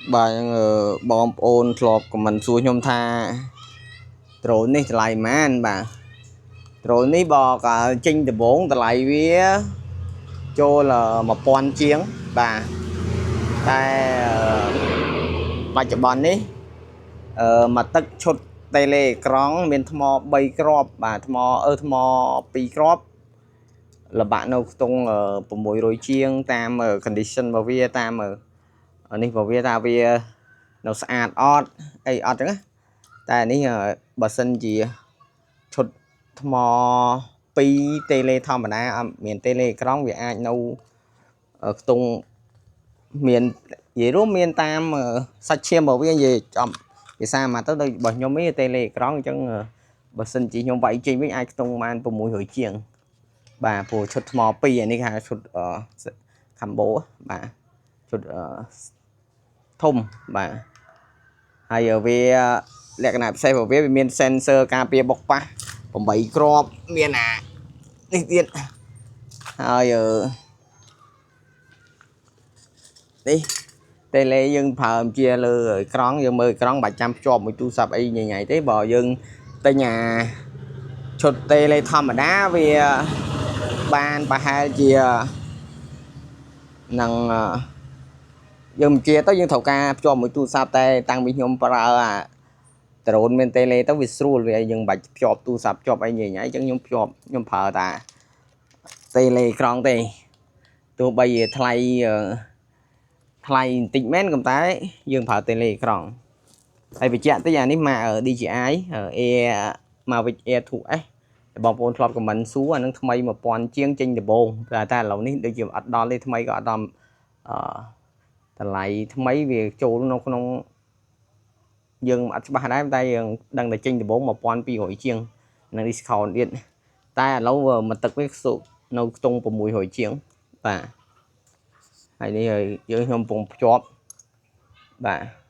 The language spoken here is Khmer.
បាទអញ្ចឹងបងប្អូនធ្លាប់ comment សួរខ្ញុំថាដ្រូននេះតម្លៃប៉ុន្មានបាទដ្រូននេះបើកាលចេញដំបូងតម្លៃវាចូល1000ជាងបាទតែបច្ចុប្បន្ននេះអឺមកទឹកឈុតតេឡេអេក្រង់មានថ្ម3គ្រាប់បាទថ្មអឺថ្ម2គ្រាប់លបាក់នៅខ្ទង់600ជាងតាម condition របស់វាតាមនេះរបស់វាថាវានៅស្អាតអត់អីអត់ចឹងណាតែនេះបើសិនជាឈុតថ្ម2តេឡេធម្មតាអត់មានតេឡេអេក្រង់វាអាចនៅខ្ទង់មាននិយាយរួមមានតាមសាច់ឈាមរបស់វានិយាយចំភាសាមកទៅដូចរបស់ខ្ញុំនេះតេឡេអេក្រង់អញ្ចឹងបើសិនជាខ្ញុំវាយចេញវិញអាចខ្ទង់បាន600ជាងបាទព្រោះឈុតថ្ម2អានេះគេហៅឈុត combo បាទឈុតធំបាទហើយវាលក្ខណៈពិសេសរបស់វាវាមាន sensor ការពារបុកប៉ះ8គ្រាប់មានអានេះទៀតហើយនេះតេឡេយើងប្រើជាលើអេក្រង់យើងមើលអេក្រង់បាច់ចាំភ្ជាប់មួយទូរស័ព្ទអីញ៉ៃៗទេបើយើងទិញអាឈុតតេឡេធម្មតាវាបានប្រហែលជានឹងយើងបញ្ជាទៅយើងត្រូវការភ្ជាប់មួយទូរស័ព្ទតែតាំងពីខ្ញុំប្រើអាដ្រូនមានតេឡេទៅវាស្រួលវាយើងមិនបាច់ភ្ជាប់ទូរស័ព្ទភ្ជាប់អីញ៉ៃញ៉ៃអញ្ចឹងខ្ញុំភ្ជាប់ខ្ញុំប្រើតាតេឡេក្រង់ទេទោះបីជាថ្លៃថ្លៃបន្តិចមែនក៏តែយើងប្រើតេឡេក្រង់ហើយបញ្ជាក់តិចអានេះម៉ាក DJI Air Mavic Air 2S បងប្អូនធ្លាប់ comment សួរអានឹងថ្មី1000ជាងចេញដំបូងតែតែឥឡូវនេះដូចជាអត់ដល់ទេថ្មីក៏អត់ដល់អឺតម្លៃថ្មីវាចូលនៅក្នុងយើងអត់ច្បាស់ដែរតែយើងដឹងតែចេញដំបូង1200ជាងនឹង discount ទៀតតែឥឡូវមកទឹកវានៅខ្ទង់600ជាងបាទហើយនេះយើងខ្ញុំកំពុងភ្ជាប់បាទ។